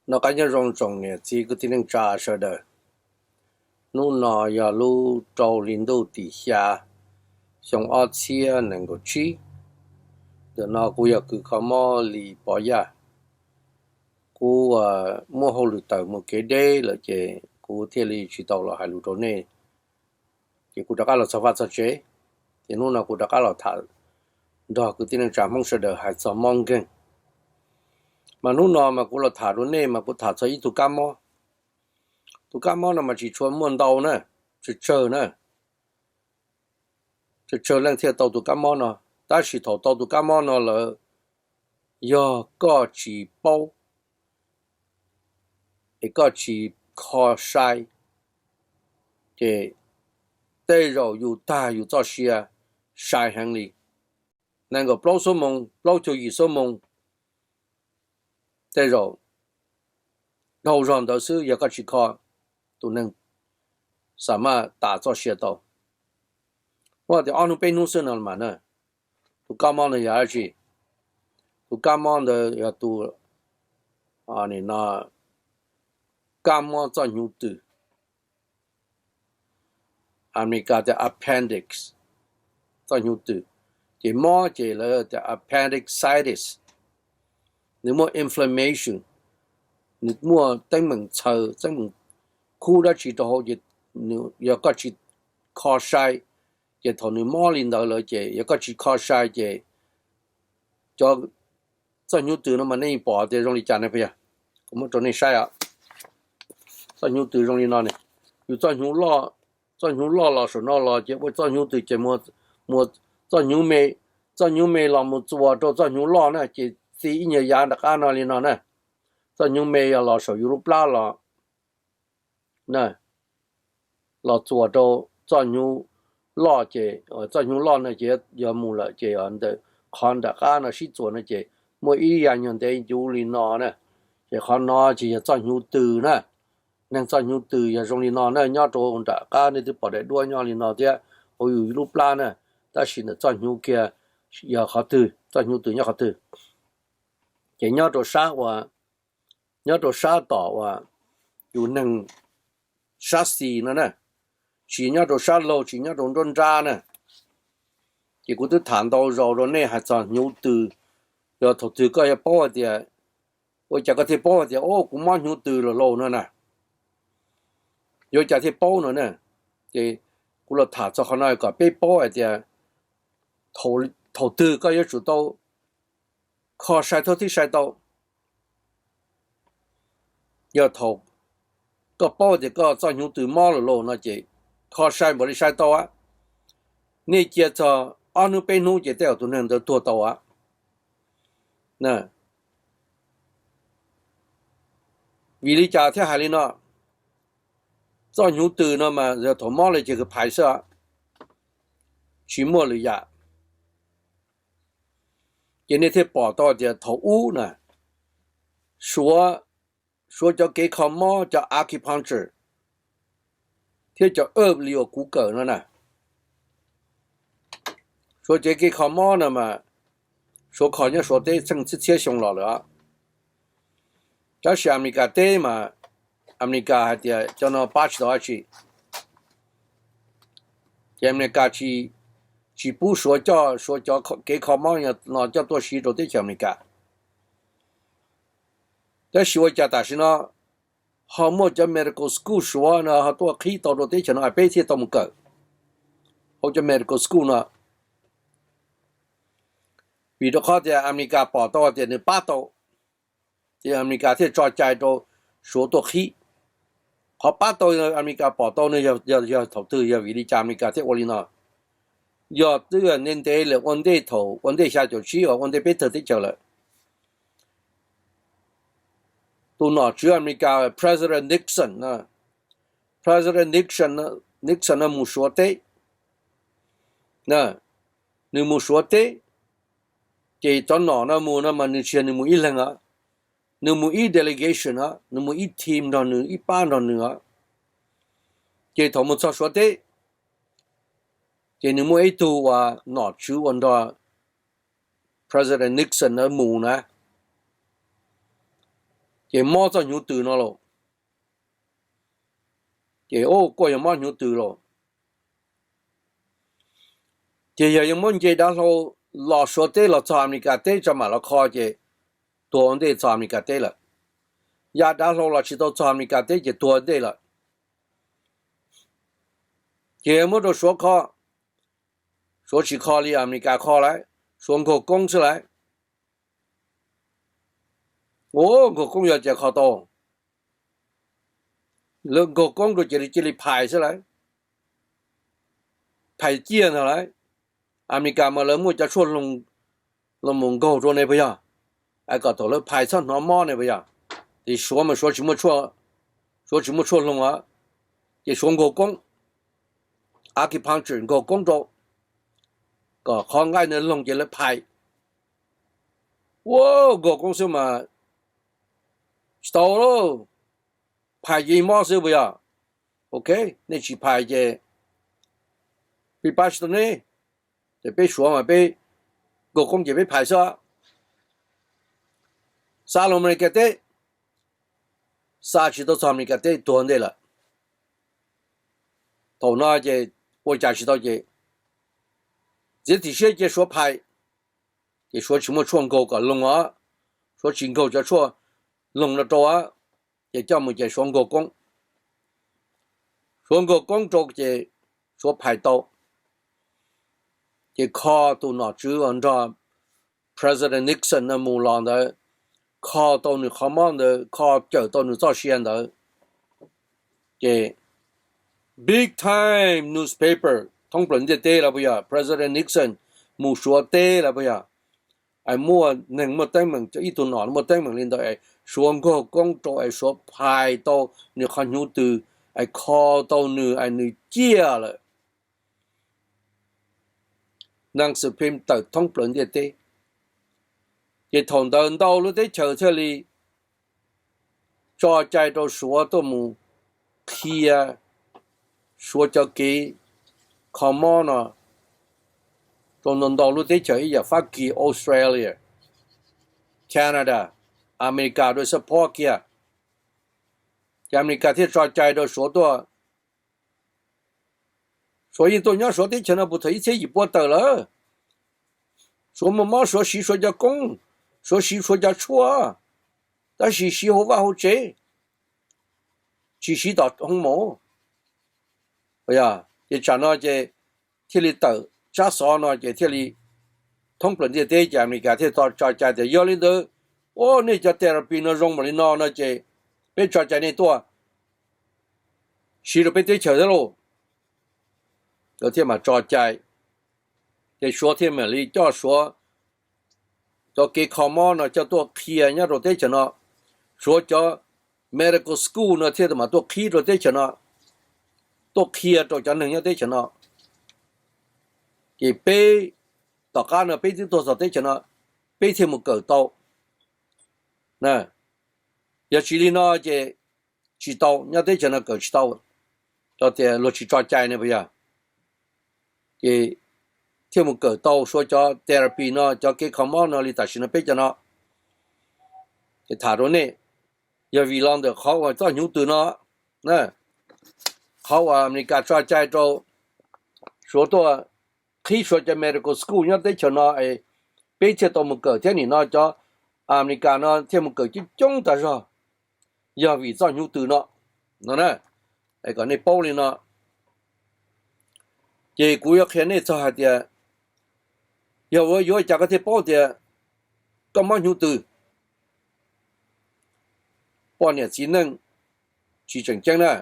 Noj qab nyob zoo tsoom niam txiv kwv tij neej tsa sawv daws. Hnub no yog lub rau hli ntuj tim xya, xyoo ob txhiab nees nkaum tsib. Ntawm no kuv yog kws kho mob Lis Pov Yaj. Kuv muaj hauj lwm tawm mus kev deb lawm ces kuv thiaj li tsis tau los hais lus rau nej. Ces kuv rov qab los txog vaj txog tsev, ces hnub no kuv rov qab los tham nrog kwv tij neej tsa Hmoob sawv daws hais txog mob nkeeg. Mas hnub no mas kuv los tham rau nej mas kuv tham txog ib tug kab mob. Tus kab mob no mas tsis tshua muaj ntau na, tsawg tsawg na, tsawg tsawg leej thiaj tau tus kab mob no. Tab sis thaum tau tus kab mob no lawm, yog koj tsis paub es koj tsis kho sai, ces tej zaum yus tag yus txoj sia sai heev li. Nees nkaum plaub xuab moos, plaub caug yim xuab moos, tej zaum dhau zog ntawd xwb yog koj tsis kho, tus neeg xam maj tas txoj sia tau. Muaj tias ob hnub peb hnub xwb no mas na. Tus kab mob no yog dab tsi? Tus kab mob ntawd yog tus kab mob txoj hnyuv tws. Amelikas tias appendix, txoj hnyuv tws. Ces mob ces lawv tias appendicitis. Nws muaj inflammation, nws muaj teeb meem txhaws, teeb meem khub dab tsi rau hauv ces yog koj tsis kho sai, ces thaum nws mob li ntawd lawm ces yog koj tsis kho sai ces cov, txoj hnyuv tws no mas nej pom tias zoo li cas ne puas yog? Kuv muab rau nej saib os. Txoj hnyuv tws zoo li no ne. Yus txoj hnyuv loj, txoj hnyuv loj los saum no los ces ua txoj hnyuv tws ces mus, txoj hnyuv me, txoj hnyuv me los mus txuas rau txoj hnyuv loj na ces txi ib nyuag yav nram qab no li no na. Txoj hnyuv me yog los saum yus lub plab los na, los txuas rau txoj hnyuv loj ces, txoj hnyuv loj no ces yog mus lawm ces ntawm qhov nram qab no sib txuas no ces muaj ib yav nyuag ntev ncuv li no na. Ces qhov no ces yog txoj hnyuv tws na. Neeg txoj hnyuv tws yog zoo li no na, nyob rau nram qab nej twb pom daim duab nyob li no thiab, hauv yus lub plab na. Tab sis ntawm txoj hnyuv kiag yog qhov twg, txoj hnyuv tws nyob qhov twg? Ces nyob rau sab uas, nyob rau sab tom uas yus neeg sab xis no na, tsis nyob rau sab laug, tsis nyob rau nruab nrab na. Ces kuv twb tham ntau zaus rau nej hais txog hnyuv tws. Yog thaum twg koj yuav paub hais tias, ua cas koj thiaj paub hais tias o kuv mob hnyuv tws los laus no na? Yuav ua cas thiaj paub no na? Ces kuv los tham txog qhov no kom peb paub hais tias thaum twg koj yuav tsum tau kho sai thiab thib sai tau. Yog thaum koj paub tias koj txoj hnyuv tws mob los laus no ces kho sai npaum li sai tau. Nej cia txog ob hnub peb hnub ces tej zaum tus neeg ntawd tuag tau. Vim li cas thiaj hais li no? Txoj hnyuv tws no mas yog thaum mob li ces kws phais xwb, tsis muaj lwm yam. Ces nej thiaj pom tau tias thaum ub na, Suav, Suav cov kev kho mob, cov acupuncture thiab cov herb li uas kuv kawm no na, Suav cov kev kho mob no mas Suav kho nyob Suav teb txheej txhiab txhiab xyoo los lawm. Tab sis Amelikas teb mas, Amelikas hais tias cov no pab tsis tau dab tsi. Ces Amelikas tsis pub Suav coj Suav cov kev kho mob no coj tuaj siv rau teb chaws Amelikas. Tab sis ua cas tam sim no ho muaj cov medical school Suav no ho tuaj qhib tau rau teb chaws no peb thiaj tau mus kawm hauv cov medical school no. Vim rau qhov tias Amelikas pom tau tias nws pab tau, ces Amelikas thiaj tso cai rau Suav tuaj qhib. Qhov pab tau Amelikas pom tau no yog thaum twg, yog vim li cas Amelikas thiaj ua li no? Yog twb ntev ntev lawm, ua ntej thaum ua ntej xya caum tsib uas ua ntej peb tawg teb chaws lawm, tus nom tswv Amelikas President Nixon, President Nixon, Nixon no mus Suav teb. Nws mus Suav teb, ces cov nom no mus no mas nws tsis yog nws mus ib leeg os, nws mus ib delegation os, nws mus ib team nrog nws, ib pab nrog nws os. Ces thaum mus txog Suav teb, ces nws muaj ib tug uas nom tswv uas nrog President Nixon na mus na, Ces mob txoj hnyuv tws no lauj. Ces o, kuj yog mob hnyuv tws lauj. Ces yog yeej muab nce dav hlau los Suav teb los txog Amelikas teb tso mam los kho ces tuag ua ntej txog Amelikas teb lawm. Ya dav hlau los tsis tau txog Amelikas teb ces tuag ua ntej lawm. Ces muab rau Suav kho, Suav tsis kho li Amelikas kho lawm, Suav nkaug koob xwb lawm. Ua nkaug koob yog cas kho tau, lawv nkaug koob rau ces cia li phais xwb lawm, phais ciaj ntag lawm. Amelikas mas lawv muaj cov tshuaj hloov los mus nkaug rau ne puas yog, es kom thaum lawv phais txhob hnov mob ne puas yog. Ces Suav mas Suav tsis muaj tshuaj hloov os, ces Suav nkaug koob, acupuncture nkaug koob rau, kom qhov nqaij ntawd loog ces lawv phais. Ua nkaug koob xwb mas tsis tau lauj, phais ces mob xwb puas yog. Ok, nej tsis phais ces peb pab tsis tau neb. Ces peb Suav mas peb nkaug koob ces peb phais xwb, xa los Amelikas teb, xa tsis tau txog Amelikas teb tuag ntej lawm. Thaum no ces ua cas tsis tau ces txiav txim siab cia Suav phais, ces Suav tsis muaj tshuaj nkaug kom loog os, Suav tsis nkaug cov tshuaj loog no rau, ces coj mus ces Suav nkaug koob, Suav nkaug koob rau ces Suav phais tau, ces kho tus nom tswv uas nrog President Nixon no mus los ntawd, kho tau nws qhov mob ntawd, kho cawm tau nws txoj sia ntawd, ces big time newspaper thoob plaws ntiaj teb los puas yog, President Nixon mus Suav teb los puas yog, es muaj neeg muaj teeb meem, ib tug nom muaj teeb meem li ntawd es Suav nkaug koob rau es Suav phais tau nws qhov hnyuv tws, es kho tau nws es nws ciaj lawm. Nang Supreme tawm thoob plaws ntiaj teb, ces thaum ntawd ntau lub teb chaws thiaj li tso cai rau Suav tuaj mus qhia Suav cov kev kho mob no rau ntau ntau lub teb chaws ib yam Fab Kis, Australia, Canada, Amelikas rau support kiag. Ces Amelikas thiaj tso cai rau Suav tuaj. Suav yeej tuaj nyob Suav teb chaws no puag thaum ib txhiab yim pua tawm lawm. Suav muaj mob Suav siv Suav cov koob, Suav siv Suav cov tshuaj, tab sis siv hauv vaj hauv tsev, tsis siv tom hoo maum. Ces tsam no ces thiaj li tawm tsab xov no ces thiaj li thoob plaws ntiaj teb ces Amelikas thiaj tso cai tias yog li ntawd, o, nej cov therapy no zoo npaum li no no ces peb tso cai nej tuaj siv rau peb teb chaws thiab lauj. Lawv thiaj mam tso cai, ces Suav thiaj mam li coj Suav cov kev kho mob no coj tuaj qhia nyob rau teb chaws no. Suav cov medical school no thiaj mam tuaj qhib rau teb chaws no, tuaj qhia rau cov neeg nyob teb chaws no. Ces peb, tom qab no peb twb tuaj txog teb chaws no, peb thiaj mus kawm tau. Yog tsis li no ces tsis tau, nyob teb chaws no kawm tsis tau, tias luag tsis tso cai ne puas yog. Ces thiaj mus kawm tau Suav cov therapy no, cov kev kho mob no li tam sim no peb cov no. Ces tham rau nej, yog vim los ntawm qhov uas txoj hnyuv tws no, qhov uas Amelikas tso cai rau Suav tuaj qhib Suav cov medical school nyob teb chaws no es peb thiaj tau mus kawm thiab nim no cov Amelikas no thiaj mus kawm coob coob tas zog, yog vim txoj hnyuv tws no no na. Es kom nej paub li no, ces kuv yuav qhia nej txog hais tias yog ua yuav ua cas koj thiaj paub tias koj mob hnyuv tws. Poj niam txiv neej tsis tseem ceeb na.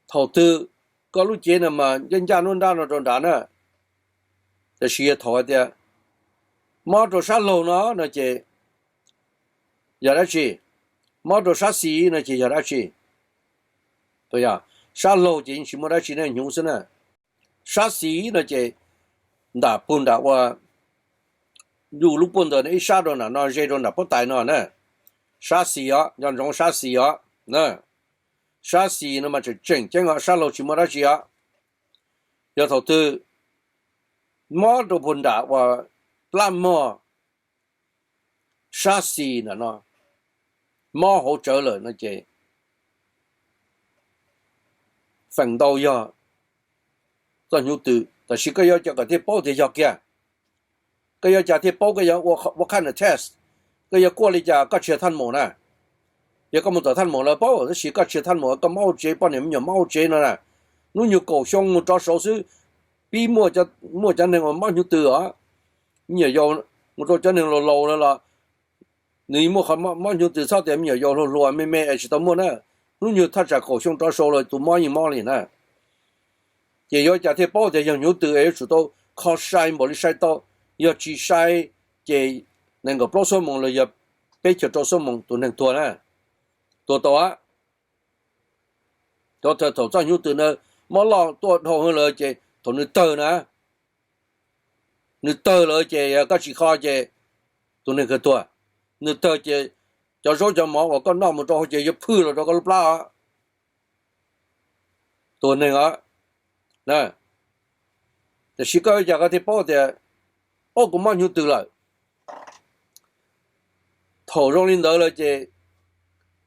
Thaum twg koj lub cev no mas ncaj ncaj nruab nrab no rau nrad na, tiam sis yog thaum hais tias mob rau sab laug no no ces yog dab tsi, mob rau sab xis no ces yog dab tsi. Sab laug ces yeej tsis muaj dab tsi ne, hnyuv xwb na. Sab xis no ces nram puag nram ua, yus lub puag ntawd no ib sab rau nram no ze rau nram pob tais no na. Sab xis os, nco ntsoov sab xis os. Sab xis no mas tseem tseem ceeb os, sab laug tsis muaj dab tsi os. Yog thaum twg mob rau puag nram uas plab mog, sab xis nram no, mob hauv tsawv lawm no ces feem ntau yog txoj hnyuv tws. Tab sis koj yuav ua cas koj thiaj paub tias yog kiag? Koj yuav ua cas thiaj paub? Koj yuav ua, ua qhab na test, koj yuav kuaj li cas? Koj tsis yog thaj maum na. Yog koj mus tom thaj maum lawv paub, tab sis koj tsis yog thaj maum, koj mob hauv tsev, poj niam me nyuam mob hauv tsev no na. Hnub nyoog kaum xyoo mus rov saud xwb, pib muaj cov neeg uas mob hnyuv tws os. Me nyuam yaus mus rau cov neeg laus laus lawm los nws muaj qhov mob hnyuv tws, txhob tias me nyuam yaus hluas hluas me me es tsis tau muaj na. Hnub nyoog thaj tsam kaum xyoo rov saud los tus mob yeej mob li na. Ces yuav ua cas thiaj paub tias yog hnyuv tws? Es yuav tsum tau kho sai npaum li sai tau. Yog tsis sai ces nees nkaum plaub xuab moos los yog peb caug rau xuab moos tus neeg tuag na, tuag tau. Thaum txoj hnyuv tws na mob loj tuaj dhau lawm ces thaum nws tawg na, nws tawg lawm ces koj tsis kho ces tus neeg kawg tuag. Nws tawg ces cov zaub cov mov uas koj noj mus rau hauv ces yuav phwj los rau koj lub plab os, tuag neeg os. Tab sis koj ua cas koj thiaj paub tias, o, kuv mob hnyuv tws lawm? Thaum zoo li ntawd lawm ces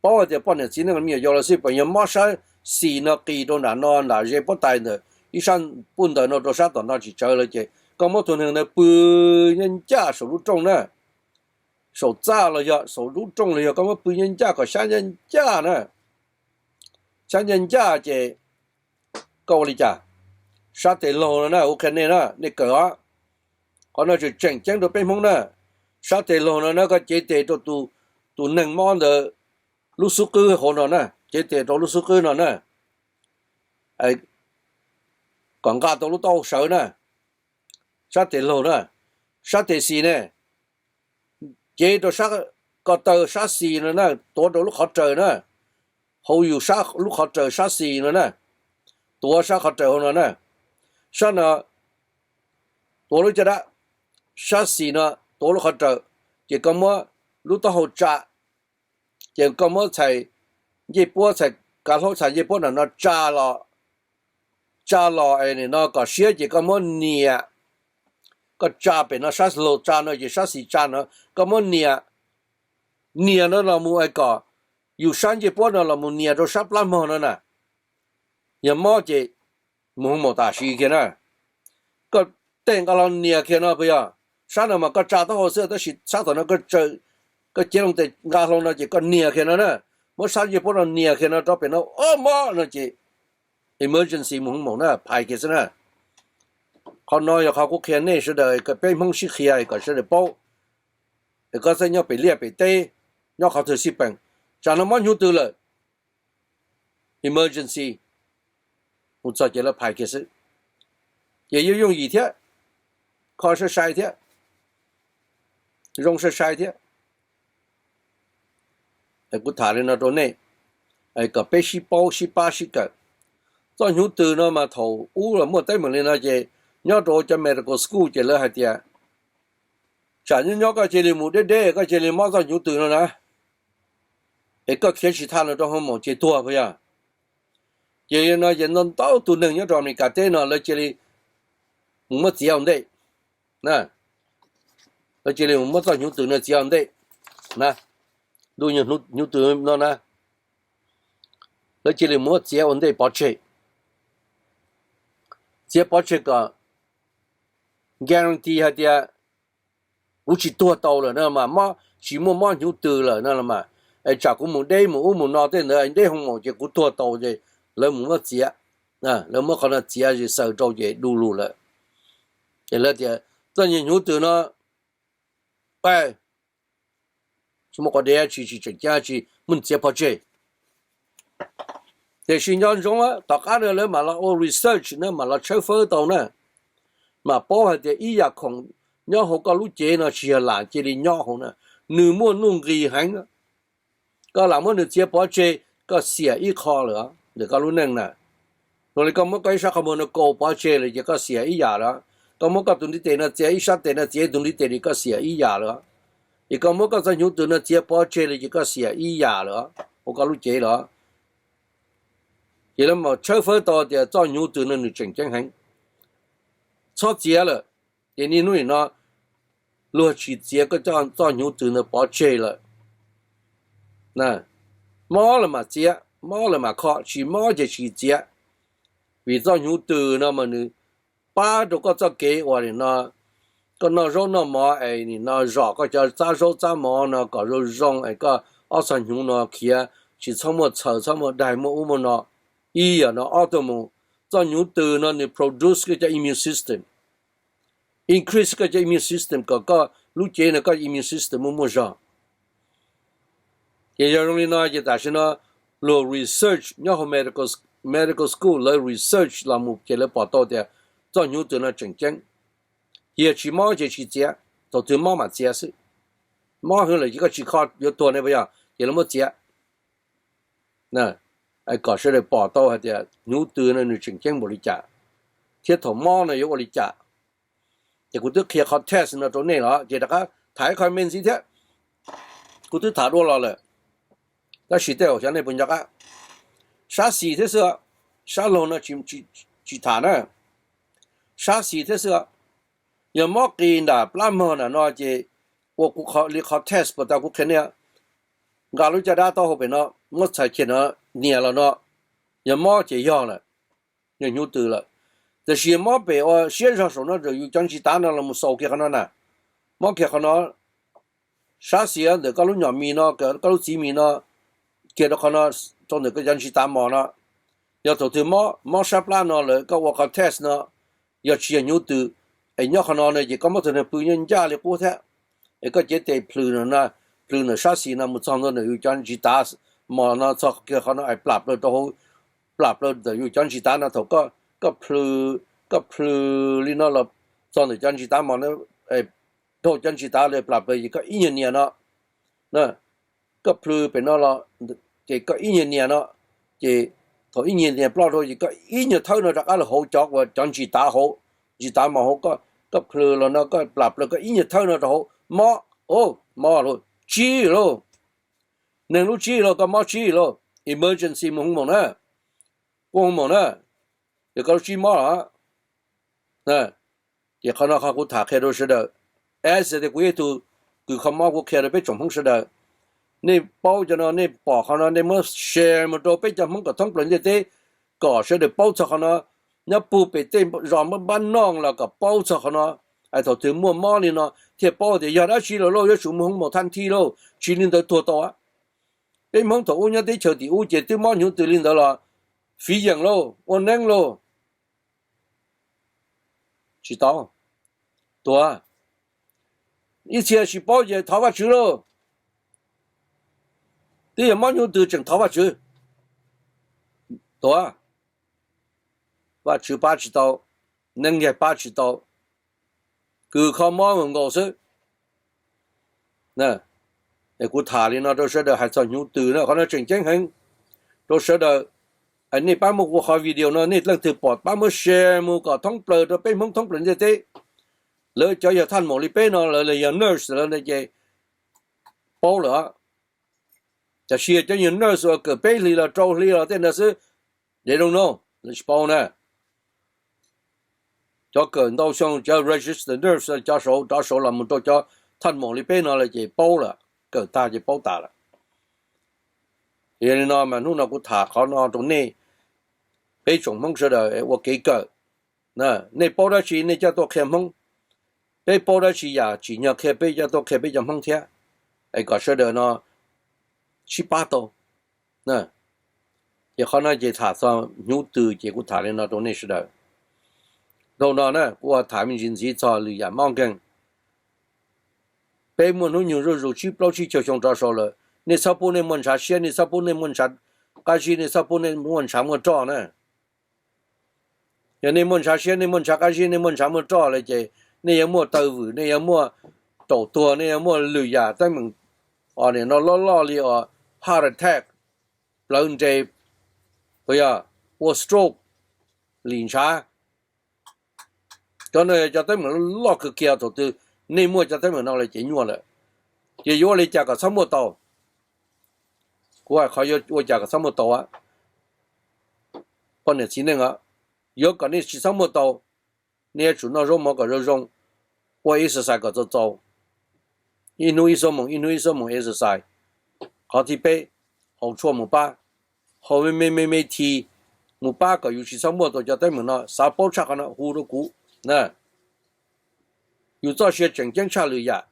paub hais tias poj niam txiv neej me nyuam yaus los xij, puas yog mob sab xis no qis rau nram no nram ze pob tais ntawm ib sab pub ntawd no rau sab tom no tsis tsawv lawm ces koj muab tus neeg ntawd pw nyob ncaj saum lub rooj na, saum txaj los yog saum lub rooj los yog koj muab pw nyob ncaj kom xyab ncaj ncaj na, xyab ncaj ncaj ces koj ua li cas? Sab tes laug no na, ua qhia nej na, nej kawm os. Qhov no tseem tseem ceeb rau peb Hmoob na. Sab tes laug no na koj cev tes rau tus neeg mob ntawd lub xub qwb hauv no na, cev tes rau lub xub qwb no na, kom nqa tau lub taub hau sawv na, sab tes laug na. Sab tes xis ne, cev rau sab ko taw sab xis no na, tuav rau lub qhov raws na, hauv yus sab lub qhov raws sab xis no na, tuav sab qhov raws hauv no na, sab no tuav lub caj dab, sab xis no tuav lub qhov raws, ces koj muab lub taub hau tsa, ces koj muab txhais ncej puab, txhais kav hlaub, txhais ncej puab nram no tsa los, tsa los es nim no kom siab ces koj muab nias, koj tsa pem no sab laug tsa no ces sab xis tsa no, koj muab nias, nias no los mus es kom yus sab ncej puab no los mus nias rau sab plab mog no na. Yog mob ces mus hoo maum tam sim kiag na. Koj tej nqa hlo nias kiag no puas yog? Sab no mas koj tsa taub hau xwb tab sis sab tom no koj cev loo tes nqa hlo no ces koj nias kiag no na. Muab sab ncej puab no nias kiag no rau pem no, o, mob no ces emergency mus hoo maum na, phais kiag xwb na. Qhov no yog qhov kuv qhia nej sawv daws kom peb Hmoob sib qhia kom sawv daws paub, es koj txhob nyob pem liaj pem teb, nyob qhov twg xij peem, tsam no mob hnyuv tws lawm, emergency mus txog ces lawv phais kiag xwb. Ces yuav yooj yim thiab, kho sai sai thiab, zoo sai sai thiab. Kuv tham li no rau nej kom peb sib paub sib pab sib kawm. Txoj hnyuv tws no mas thaum ub los muaj teeb meem li no ces nyob rau cov medical school ces lawv hais tias tsam nyob nyob koj cia li mus deb deb koj cia li mob txoj hnyuv tws no na, es koj khiav tsis thaj no rau hoo maum ces tuag puas yog? Ces no ces ntau ntau tus neeg nyob rau Amelikas teb no lawv cia li mus muab txiav ua ntej, lawv cia li mus muab txoj hnyuv tws no txiav ua ntej na, ntuj, hnyuv tws no na, lawv cia li muab txiav ua ntej pov tseg, txiav pov tseg kom guarantee hais tias kuv tsis tuag tau lawm no mas, mob tsis muaj mob hnyuv tws lawm no los mas, es tsam kuv mus deb mus ub mus no tej ntawd deb hoo maum ces kuv tuag tau ces lawv mus muab txiav, lawv muab qhov no txiav xaws rau ces du lug lawm. Ces lawv tias txoj niag hnyuv tws no, tsis muaj quas dev tsis tsis tseem ceeb tsis muaj txiav pov tseg. Tiam sis nco ntsoov tom qab no lawv mam los ua research na, mam los tshawb fawb tau na, mam paub hais tias ib yam khoom nyob hauv koj lub cev no tsis yog lam cia li nyob hauv na, nws muaj nuj nqis heev. Koj lam muab nws txiav pov tseg, koj xiam ib qho lawm ntawm koj lub neej na. Zoo li koj muab koj ib sab qhov muag no kaus pov tseg lawm ces koj xiam ib yam lawm. Koj muab koj tus ntiv tes no txiav, ib sab tes no txiav ib tus ntiv tes li koj xiam ib yam lawm. Ces koj muab koj txoj hnyuv tws no txiav pov tseg lawm ces koj xiam ib yam lawm, ua koj lub cev lawm. Ces lawv mam tshawb fawb tau tias txoj hnyuv tws no nws tseem ceeb heev, txhob txiav lawm. Ces niaj hnub nim no luag tsis txiav koj txoj hnyuv tws ntawd pov tseg lawm. Mob lawm mam txiav, mob lawm mam kho, tsis mob ces tsis txiav. Vim txoj hnyuv tws no mas nws pab rau koj txoj kev uas nim no koj noj zaub noj mov es nim no zom koj cov txab zaub txab mov no kom zoo zoo es koj ob txhais hnyuv no khiav tsis txhob muaj txhaws txhob muaj daig muaj ub muaj no. Ib yam no ob tuaj mus, txoj hnyuv tws no nws produce koj cov immune system, increase koj cov immune system kom koj lub cev no koj immune system muaj muaj zog. Ces yog zoo li no ces tam sim no luag research nyob hauv medical school lawv research los mus ces lawv pom tau tias txoj hnyuv tws no tseem ceeb. Cia tsis mob ces tsis txiav, thaum twg mob mam txiav xwb. Mob heev lawm ces koj tsis kho yuav tuag ne puas yog, ces lawv muab txiav. Kom sawv daws pom tau hais tias hnyuv tws no nws tseem ceeb npaum li cas, thiab thaum mob no yuav ua li cas. Ces kuv twb qhia qhov test no rau nej los ces rov qab tham ib qho me ntxiv thiab. Kuv twb tham dua los lawm, tab sis tej zaum xyov nej puas nco qab. Sab xis thiab xwb, sab laug no tsis tham na. Sab xis thiab xwb, yog mob qis nram plab mog nram no ces ua kuv li qhov test puas tau kuv qhia nej. Nqa lub caj dab taub hau pem no, muab txhais kiag no, nias los no, yog mob ces yog lawm, yog hnyuv tws lawm. Tiam sis mob pem ua siab zog saum no, yus cov ntsis tav no los mus xaus kiag qhov no na, mob kiag qhov no, sab xis ntawm koj lub nyom mis no, koj lub txiv mis no, kiag rau qhov no, rau ntawm koj cov ntsis tav mos no. Yog thaum twg mob, mob sab plab no lawm koj ua qhov test no, yog tsis yog hnyuv tws, es nyob qhov no no ces koj muab tus niag pw nyob ncaj li qub thiab, es koj cev tes plhws, plhws ntawm sab xis no mus txog ntawm yus cov ntsis tav mos no, txog kiag qhov no es plam plaws rau hauv, plam plaws ntawm yus cov ntsis tav no. Thaum koj plhws, koj plhws li no los txog ntawm cov ntsis tav mos no, dhau cov ntsis tav li plam plaws ces koj ib nyuag nias no, koj plhws pem no los ces koj ib nyuag nias no, ces thaum ib nyuag nias ploj rau ces koj ib nyuag thawb no rov qab los hauv cov uas cov ntsis tav hauv, ntsis tav mos hauv, koj plhws los no koj plam plaws koj ib nyuag thawb no rau hauv, mob, mob lauj, tsib lauj, neeg lub tsib lauj, koj mob tsib lauj, emergency mus hoo maum na, kuj hoo maum na, yog koj lub tsib mob los. Ces qhov no qhov kuv tham qhia rau sawv daws, as tias kuv yog ib tug kws kho mob kuv qhia rau peb tsoom Hmoob sawv daws. Nej paub cov no, nej pom qhov no nej muab share mus rau peb cov Hmoob kom thoob plaws ntiaj teb, kom sawv daws paub txog qhov no. Nyob puag pem tej zos npab noj los kom paub txog qhov no, es thaum twg muaj mob li no thiaj paub tias yog dab tsi lawm lauj, yuav tsum mus hoo maum thaj thij lauj, tsis li ntawd tuag tau. Peb Hmoob thaum ub nyob teb chaws tim ub ces twb mob hnyuv tws li ntawd los fiv yeem lauj, ua neeb lauj, tsis tau, tuag. Ib txhia tsis paub ces thov Vajtswv lauj, twb yog mob hnyuv tws tseem thov Vajtswv, tuag, Vajtswv pab tsis tau, neeb yaig pab tsis tau, kws kho mob nkaus xwb. Kuv tham li no rau sawv daws hais txog hnyuv tws no, qhov no tseem ceeb heev rau sawv daws. Nej pab muab kuv qhov video no, nej leej twg pom pab muab share mus kom thoob plaws rau peb Hmoob thoob plaws ntiaj teb. Lawv cov yog thaj maum li peb no, lawv yog nurse lawv ces paub lawm. Tiam sis cov yog nurse uas kawm peb hlis los rau hli los tej ntawd xwb, they don't know, lawv tsis paub na. Cov kawm ntau xyoo, cov registered nurse cov saud rov saud los mus rau cov thaj maum li peb no lawm ces paub lawm, kawm tag ces paub tas lawm. Yog li no mas hnub no kuv tham qhov no rau nej, peb tsoom Hmoob sawv daws ua kev kawm. Nej paub dab tsi nej coj tuaj qhia Hmoob, peb paub dab tsi yam tsim nyog qhia peb coj tuaj qhia peb cov Hmoob thiab, es kom sawv daws no sib pab tau. Ces qhov no ces tham txog hnyuv tws ces kuv tham li no rau nej sawv daws. Dhau no na kuv ua tham me ntsis ntxiv txog lwm yam mob nkeeg. Peb muaj hnub nyoog zuj zus tsib plaub tsib caug xyoo rov saud lawm, nej txhob pub nej muaj ntshav siab, nej txhob pub nej muaj ntshav qab zib, nej txhob pub nej muaj ntshav muaj roj na. Yog nej muaj ntshav siab, nej muaj ntshav qab zib, nej muaj ntshav muaj roj lawm ces nej yuav muaj taw vwm, nej yuav muaj raum tuag, nej yuav muaj lwm yam teeb meem no loj loj li os, heart attack, plawv nres, yog ua stroke, lim ntshav. Cov no yog cov teeb meem loj kawg kiag, thaum twg nej muaj cov teeb meem no lawm ces nyuaj lawm. Ces yuav ua li cas kom txhob muaj tau? Kuv hais qhov yuav ua cas kom txhob muaj tau, poj niam txiv neej, yuav kom nej tsis txhob muaj tau, nej yuav tsum noj zaub mov kom zoo zoo, ua exercise kom txaus txaus, ib hnub ib xuab moos ib hnub ib xuab moos exercise. Qhov thib peb, haus tshuaj mus pab, haus me me me me thi mus pab kom yus tsis txhob muaj tau cov teeb meem no. Xav paub tshaj qhov no hu rau kuv. Yus txoj sia tseem ceeb tshaj lwm yam,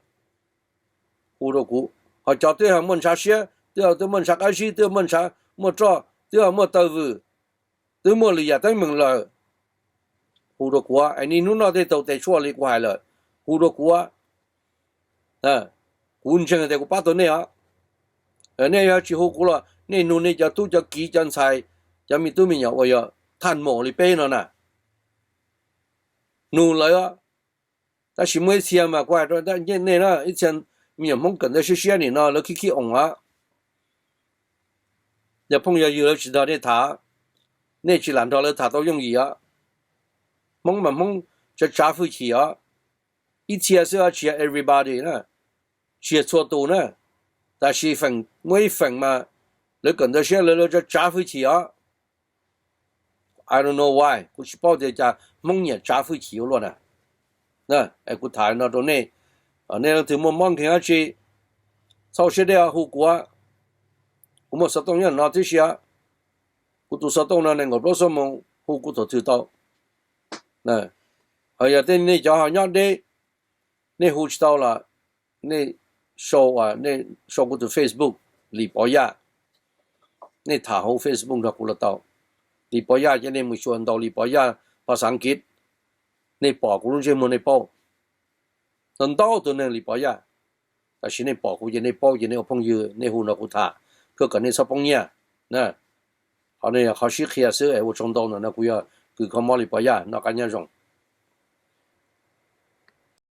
hu rau kuv. Ho cov twb ho muaj ntshav siab, twb ho twb muaj ntshav qab zib, twb muaj ntshav muaj roj, twb ho muaj taw vwm, twb muaj lwm yam teeb meem lawm, hu rau kuv. Es niaj hnub no tej tau tes tshuaj li kuv hais lawm, hu rau kuv. Kuv ntseeg tias kuv pab tau nej os. Nej yog tsis hu kuv los nej nug nej cov tub cov kiv cov ntxhais, cov me tub me nyuam uas yog thaj maum li peb no na, nug lawv. Tab sis muaj ib txhia mas kuv hais rau nej na, ib txhia me nyuam Hmoob kawm ntawv siab siab nim no lawv khib khib oos os. Yog phooj yog ywg lawv tsis nrog nej tham, nej tsis lam nrog lawv tham tau yooj yim os. Hmoob mas Hmoob tsav tsav hwj chim os. Ib txhia xwb os, tsis yog everybody na, tsis yog txhua tus na. Tab sis feem, muaj ib feem mas lawv kawm ntawv siab lawv, lawv tsav tsav hwj chim os. I don't know why, kuv tsis paub tias cas Hmoob nyiam tsav hwj chim ua luaj na. Kuv tham no rau nej, nej leej twg muaj mob nkeeg dab tsi, txhob siab deb hu kuv. Kuv muaj xov tooj nyob no tib si. Kuv tus xov tooj no nees nkaum plaub xuab moos, hu kuv thaum twg tau. Ho yog tej nej cov ho nyob deb, nej hu tsis tau los nej sau, nej sau kuv tus Facebook, Lis Pov Yaj. Nej tham hauv Facebook nrog kuv los tau. Lis Pov Yaj ces nej mus xyuas ntaus Lis Pov Yaj phas xas Askiv, nej pom kuv lub ntsej muag nej paub. Ntau ntau tus neeg Lis Pov Yaj, tab sis nej pom kuv ces nej paub ces nej ua phooj ywg nej hu nrog kuv tham, koj kom nej txhob poob nyiaj. Qhov no yog qhov sib qhia xwb, ua tsaug ntau ntawm no kuv yog kws kho mob Lis Pov Yaj, noj qab nyob zoo.